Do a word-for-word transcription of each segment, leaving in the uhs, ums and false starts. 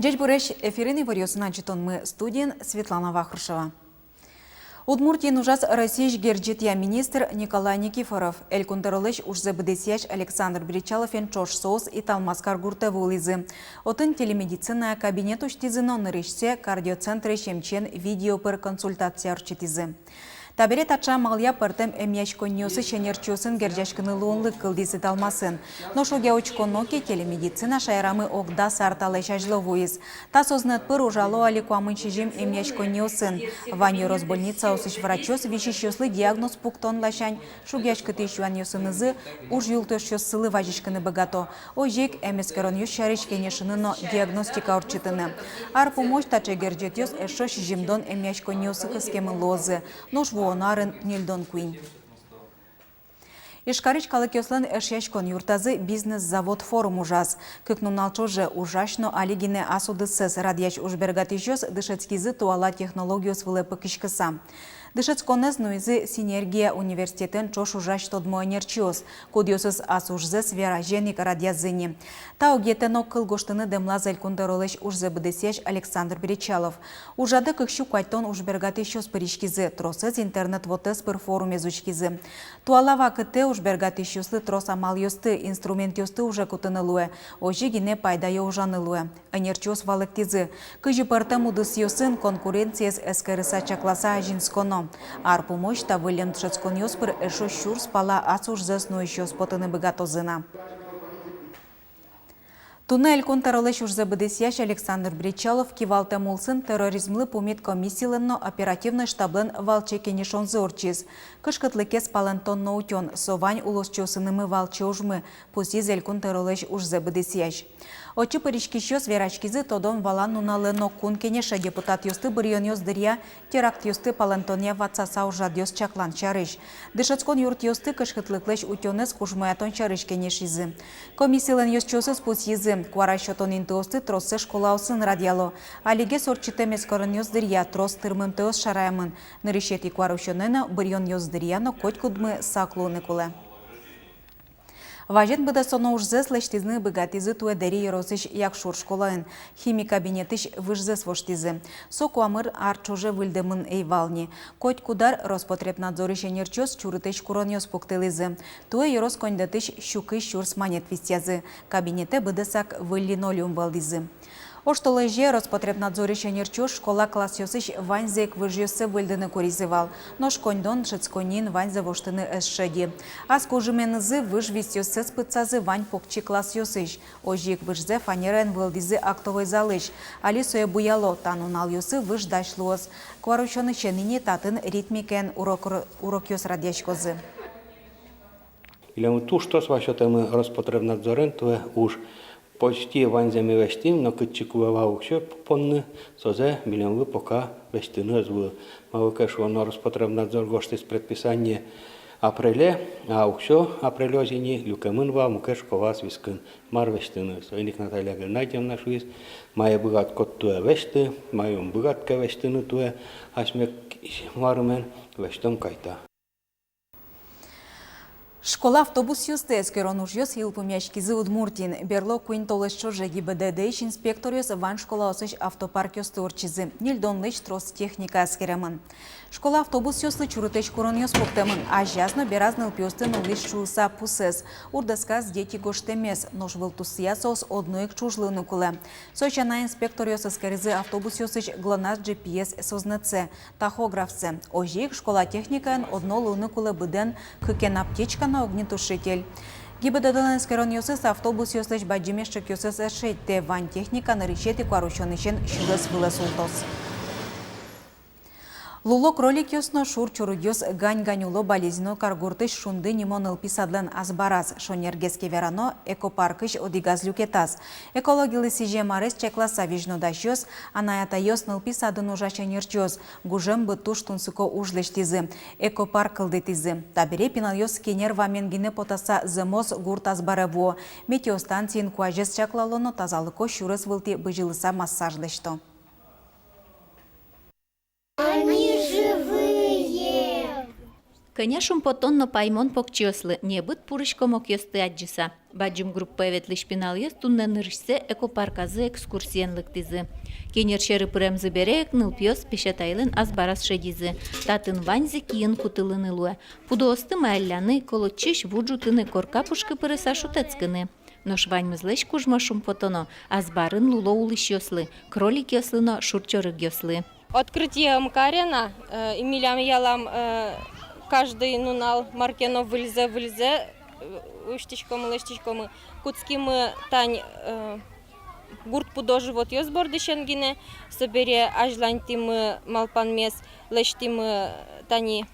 Ӟечбуресь! Эфирын иворъёсын ӝытонмы, студиын Светлана Вахрушева. Удмуртиын ужаз Россиысь герӟетъя министр Николай Никифоров. Элькун тӧролэсь ужзэ быдэсъясь Александр Бречаловен ӵош соос Италмас каргуртэ вуылӥзы. Отын телемедицина кабинет усьтӥзы но нырысьсэ кардиоцентрысь эмчиен видео пыр консультация ортчытӥзы. Табере таӵе амалъя пӧртэм эмъяськонниосысь ӧнерчиосын герӟаськыны луонлык кылдӥз Италмасын. Нош огъя учконо ке, телемедицина шаерамы ог дас ар талэсь азьло вуиз. Та сӧзнэт пыр ужало али куамын сизьым эмъяськонниосын. Вань ёрос больницаосысь врачъёс висисьёслы диагноз пуктон ласянь шугъяськытӥсь юанъёсынызы ужъюлтошъёссылы вазиськыны быгато. Озьы ик эмэскеронъёс сярысь кенешыны но диагностика ортчытыны. Ар пумозь таӵе герӟетъёс эшшо сизьымдон эмъяськонниосы кыскемын луозы, нош вуоно арын ньыльдон куинь. Ижкарысь калыкъёслэн эшъяськон юртазы «Бизнес-завод» форум ужаз. Кык нунал ӵоже ужась но али гинэ ас удыссэс радъясь ужбергатӥсьёс дышетскизы туала технологиос вылэ пыкиськыса. Дышетсконэз нуизы «Синергия» университетэн ӵош ужась тодмо ӧнерчиос, кудъёсыз ас ужзэс веразен ик радъязы ни. Та огетэн ог кыл гожтыны дэмлаз Элькун тӧролэсь ужзэ быдэсъясь Александр Бречалов. Ужрадэ кык сю куатьтон ужбергатӥсьёс пыриськизы, тросэз интернет вотэс пыр форумез учкизы. Туала вакытэ ужбергатӥсьёслы трос амалъёсты, инструментъёсты уже кутыны луэ, озьы гинэ пайдаё ужаны луэ. Ӧнерчиос валэктӥзы, кызьы пӧртэм удысъёсын конкуренциез эскерыса-чакласа азинсконо. Ар пумозь та выллем дышетсконъёс пыр эшшо сюрс пала ас ужзэс нуисьёс потыны быгатозы на. Туннэ Элькун тӧролэсь ужзэ быдэсъясь Александр Бречалов кивалтэм улсын терроризмлы пумит комиссилэн но оперативной штаблэн валче кенешонзы ортчиз. Кышкытлыкез палэнтон но утён — со вань улосчиосынымы валче ужмы, пусйиз Элькун тӧролэсь ужзэ быдэсъясь. Отчы пыриськисьёс вераськизы тодон-валан нуналэ но Кун Кенеше депутатъёсты быръёнъёс дыръя терактъёсты палэнтонъя ватсаса ужрадъёс чаклан сярысь. Дышетскон юртъёсты кышкытлыклэсь утёнэз кужмоятон сярысь кенешизы. Комиссилэн ёзчиосыз пусйизы, куара сётон интыосты троссэ школаосын радъяло. Алигес ортчытэм эскеронъёс дыръя трос тырмымтэос шараямын. Нырысетӥ куарусёнэ но быръёнъёс дыръя но котькудмы сак луыны кулэ. Вазен быдэсоно ужзэс лэсьтыны быгатӥзы туэ Дэри ёросысь Якшур школаын. Хими кабинетысь выжзэс воштӥзы. Со куамын ар ӵоже выльдэмын ӧй вал ни. Котькуд ар Роспотребнадзорысь ӧнерчиос чурытэсь куронъёс пуктылӥзы. Туэ ёрос коньдэтысь сю кызь сюрс манет висъязы. Кабинетэ быдэсак выль линолеум вӧлдӥзы. Оштолэзе Роспотребнадзорысь ӧнерчиос школа классъёсысь ваньзэ ик выжъёссэ выльдыны куризы вал. Нош коньдон дышетсконниын ваньзэ воштыны ӧз шеды. Ас кужыменызы выж висъёссэс пытсазы вань покчи классъёсысь. Озьы ик выжзэ фанераен вӧлдӥзы актовой залысь. Али сое буяло, та нуналъёсы выж дась луоз. Куарусёнысен ини татын ритмикаен урок-, урокъёс радъяськозы. Милемлы туж трос вал сётэмын Роспотребнадзорен туэ уж. Почти ваньзэ ми лэсьтӥм, но кытчы кулэ вал уксё понны, созэ милемлы пока лэсьтыны ӧз луы. Малы ке шуоно, Роспотребнадзор гожтӥз предписание апреле, а уксё апрелёзь ини люкемын вал мукет школаос вискын. Мар лэсьтыны? Соин ик Наталья Геннадьевна шуиз: мае быгатӥськод, туэ лэсьты, мае ум быгатэ ке лэсьтыны туэ асьме марымен, лэсьтом кайта. Школа автобусъёсты эскерон ужъёс йылпумъяськизы Удмуртиын. Берло куинь толэзь ӵоже ГИБДД-ысь инспекторъёс вань школаосысь автопаркъёсты ортчизы. Ньыльдонлэсь трос техника эскеремын. Школа автобусъёслы чурытэсь куронъёс пуктэмын. Азяз но бераз нылпиосты нуллӥз шуыса пусэз, урдэсказ «Дети» гожтэмез, нош вылтусъя соос одно ик ӵуж луыны кулэ. Со сяна, инспекторъёс эскеризы автобусъёсысь ГЛОНАСС джи пи эс сӧзнэтсэ, тахографсэ. Озьы ик школа техникаын одно луыны кулэ быдэн кыкен аптечка но огнетушитель. ГИБДД-лэн эскеронъёсыз автобусъёслэсь бадӟымесь ӵекъёссэс ӧз шедьтэ, вань техника нырысетӥ куарусёнысен сюрес вылэ султоз. Луло кроликъёс но шур чорыгъёс гань-гань уло Балезино каргуртысь «Шунды» нимо нылпи садлэн азбараз. Шонергес ке верано, экопаркысь одӥгаз люкетаз. Экологилы сӥзем арез чакласа, визьнодасьёс, анай-атайёс, нылпи садын ужась ӧнерчиос гужем быт туж тунсыко уж лэсьтӥзы, экопарк кылдытӥзы. Табере пиналъёс кенер вамен гинэ потаса зэмос гурт азбаре вуо, метеостанциын куазез чаклало но тазалыко сюрес вылтӥ бызьылыса массаж лэсьто. Они живые. Кӧня шумпотон но паймон покчиослы, небыт пурысь комокъёсты адӟыса. Бадӟым группае ветлӥсь пиналъёс туннэ нырысьсэ экопарказы экскурсиен лыктӥзы. Кенер сьӧры пыремзы бере ик нылпиос Песятайлэн азбараз шедизы. Татын ваньзэ киын кутылыны луэ. Пудоосты маялляны, колодчись ву ӝутыны, корка пушкы пырыса шутэтскыны. Нош ваньмызлэсь кужмо шумпотоно азбарын луло улӥсьёслы, кроликъёслы но шур чорыгъёслы. Открытие МКАДа, э, и милям ялан, э, каждый нунал мар ке но выльзэ, выльзэ, э, усьтӥськомы, лэсьтӥськомы. Кутскимы тань, э, гурт пудо животъёс бордысен гинэ, собере азьланьтӥмы малпанмес, лэсьтӥмы тани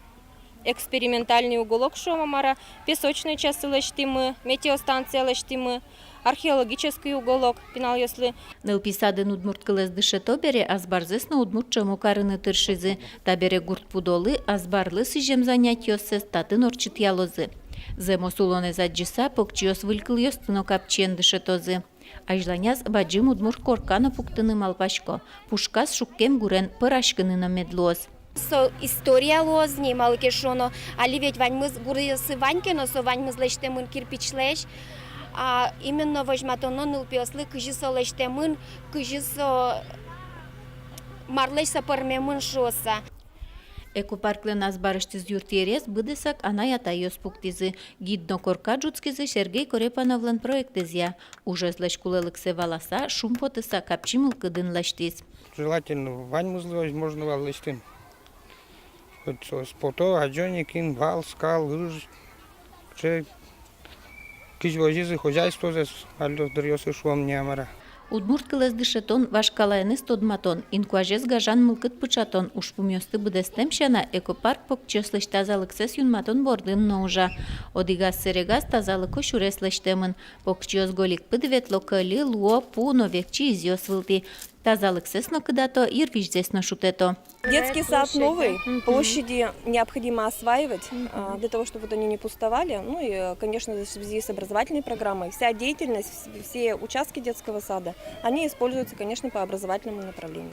экспериментальный уголок шуом-а, мар-а, песочный часы лэсьтӥмы, метеостанция лэсьтӥмы, археологический уголок пиналъёслы. Нылпи садын удмурт кылэз дышето бере, азбарзэс но удмурт ӵому карыны тыршизы. Табере гурт пудолы, азбарлы сӥзем занятиоссэс татын ортчытъялозы. Зэмос улонэз адӟыса, покчиос выль кылъёсты но капчиен дышетозы. Азьланяз бадӟым удмурт корка но пуктыны малпасько. Пушказ шуккем гурен пӧраськыны но мед луоз. Со история луоз ни, малы ке шуоно, али ведь ваньмыз гуръёсы вань ке но, со ваньмыз лэсьтэмын кирпичлэсь. А именно возьматоно нылпиослы, кызьы со лэсьтэмын, кызьы со, марлэсь со пӧрмемын шуыса. Экопарклэн азбарысьтыз юртъерез быдэсак анай-атайёс пуктӥзы. Гид но корка ӝутскизы Сергей Корепановлэн проектэзъя. Ужезлэсь кулэлыксэ валаса, шумпотыса, капчи мылкыдын лэсьтӥз. Желательно ваньмызлы возможно вал лэсьтыны. Хоть соос пото, адӟо ни кин, вал, скал, ыж, ӵе, кызьы возизы хозяйствозэс, али дыръёсы шуом ни, а мар-а. Удмурт кылэз дышетон, вашкалаеныз тодматон, инкуазез гажан мылкыд пыӵатон ужпумъёсты быдэстэм сяна, экопарк покчиослэсь тазалыксэс юнматон бордын но ужа. Одӥгаз сэрегаз тазалыко сюрес лэсьтэмын. Покчиос гольык пыд ветло, кӧльы, луо, пу но векчи изъёс вылтӥ. Тазалыксэс но кыдато, йырвизьзэс но шутэтӥзы. Детский сад новый, площади необходимо осваивать, а, для того, чтобы вот они не пустовали. Ну и, э, конечно, в связи с образовательной программой вся деятельность, вс-, все участки детского сада, они используются, конечно, по образовательному направлению.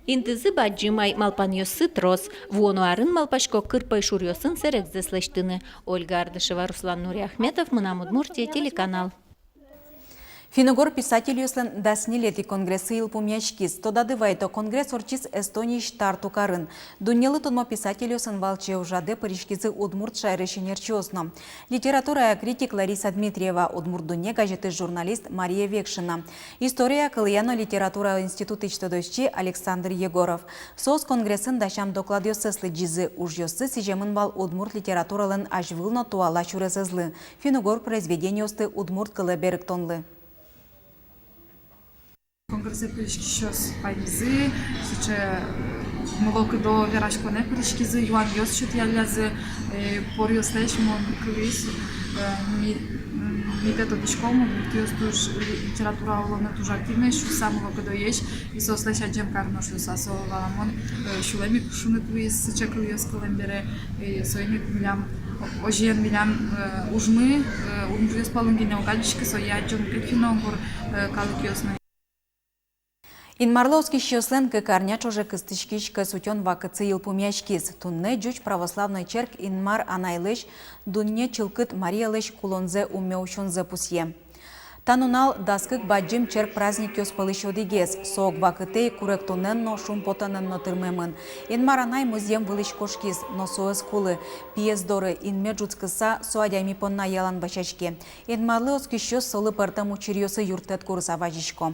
Интызы бадӟым ай, малпанъёссы трос. Вуоно арын, малпасько, кыр пӧйшуръёсын сэрегзэс лэсьтыны. Ольга Ардашева, Руслан Нуриахметов, «Мынам Удмуртие» телеканал. Финн-угор писательёслэн дас ньылетӥ конгрессы йылпумъяськиз. Тодады вайто, конгресс ортчиз Эстониысь Тарту карын. Дуннелы тодмо писательёслэн валче ужрадэ пыриськизы удмурт шаерысь ӧнерчиос но. Литературая критик Лариса Дмитриева, «Удмурт дунне» газетысь журналист Мария Векшина, история, кылъя но литература институтысь тодосчи Александр Егоров. Соос конгрессын дасям докладъёссэс лыдӟизы, ужъёссы сӥземын вал удмурт литературалэн азьвыл но туала сюресэзлы, финн-угор произведениосты удмурт кылэ берыктонлы. Конгрессэ пыриськисьёс паймизы, сыӵе, э, мылокыдо вераськонэ пыриськизы, юанъёс сётъяллязы, э, поръёслэсь мон кылӥ, э, ми, м, ми пе тодӥськом, удмуртъёс туж ли-, литература улонэ туж активноесь шуыса, мылокыдоесь, и соослэсь адӟем кароно шуыса, со валамон, э, сюлэм ик шуныт луиз сыӵе кылъёс кылэм бере, э, соин ик милям, озьыен милям, э, ужмы, э, удмуртъёс пӧлын гинэ уг адӟиськы, сое адӟо мукет финно-угор, э, калыкъёс но. Инмарлы оскисьёслэн кык арня ӵоже кыстӥськись кӧс утён вакытсы йылпумъяськиз. Туннэ Ӟуч православной черк Инмар Анайлэсь, Дунне Чылкыт Мариялэсь кулонзэ умме усёнзэ пусъе. Та нунал дас кык бадӟым черк праздникъёс пӧлысь одӥгез. Со ог вакытэ ик куректонэн но, шумпотонэн но тырмемын. Инмар Анай музъем вылысь кошкиз, но со ӧз кулы. Пиез доры, инме ӝутскыса, со адями понна ялан вӧсяське. Инмарлы оскисьёс солы пӧртэм учыръёсы юрттэт курыса вазисько.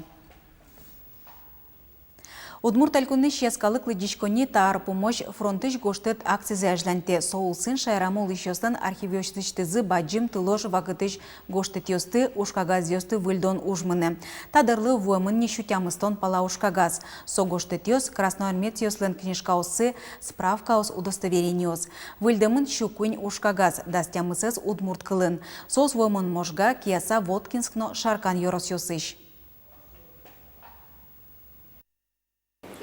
Удмурт Элькунысь йӧскалык лыдӟиськонни та ар пумозь «Фронтысь гожтэт» акцизэ азьланьтэ. Со улсын шаерамы улӥсьёслэн архивъёсысьтызы бадӟым тылож вакытысь гожтэтъёсты, ужкагазъёсты выльдон уж мынэ. Та дырлы вуэмын ни сю тямыстон пала ужкагаз. Со гожтэтъёс, красноармеецъёслэн книжкаоссы, справкаос, удостоверениос. Выльдэмын сю куинь ужкагаз, дас тямысэз удмурт кылын. Соос вуэмын Можга, Кияса, Воткинск но Шаркан ёросъёсысь.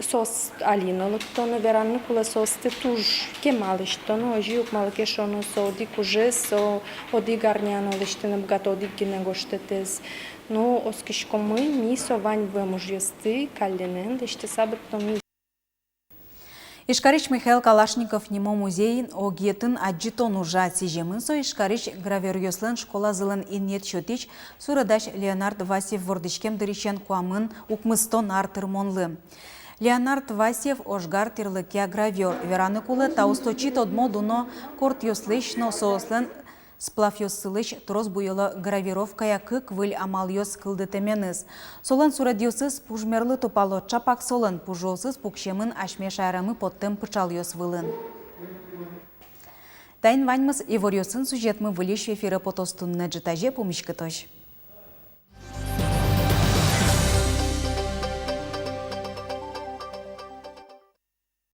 Соос али но лыктоно, вераны кулэ, соосты туж кема лэсьтоно, озьы ук, малы ке шуоно, со одӥг ужез, со одӥг арня но лэсьтыны быгато одӥг гинэ гожтэтэз. Но оскиськомы, ми со вань вуэм ужъёсты каллен лэсьтыса быдтомы. Ижкарысь Михаил Калашников нимо музейын огъетын адӟытон ужа. Сӥземын со Ижкарысь гравёръёслэн школазылэн инъет сётӥсь, суредась Леонард Васьев вордӥськем дырысен куамын укмыстон ар тырмонлы. Леонард Васьев — ожгар тӥрлыкъя гравёр. Вераны кулэ, та усточи тодмо дуно кортъёслэсь но соослэн сплавъёссылэсь трос буёло гравировкая кык выль амалъёс кылдытэменыз. Солэн суредъёсыз пужмерлы тупало, чапак солэн пужыосыз пуксемын асьме шаерамы поттэм пыӵалъёс вылын. Таин ваньмыз. Иворъёсын сюжетмы выльысь эфире потоз туннэ ӝытазе. Пумиськытозь.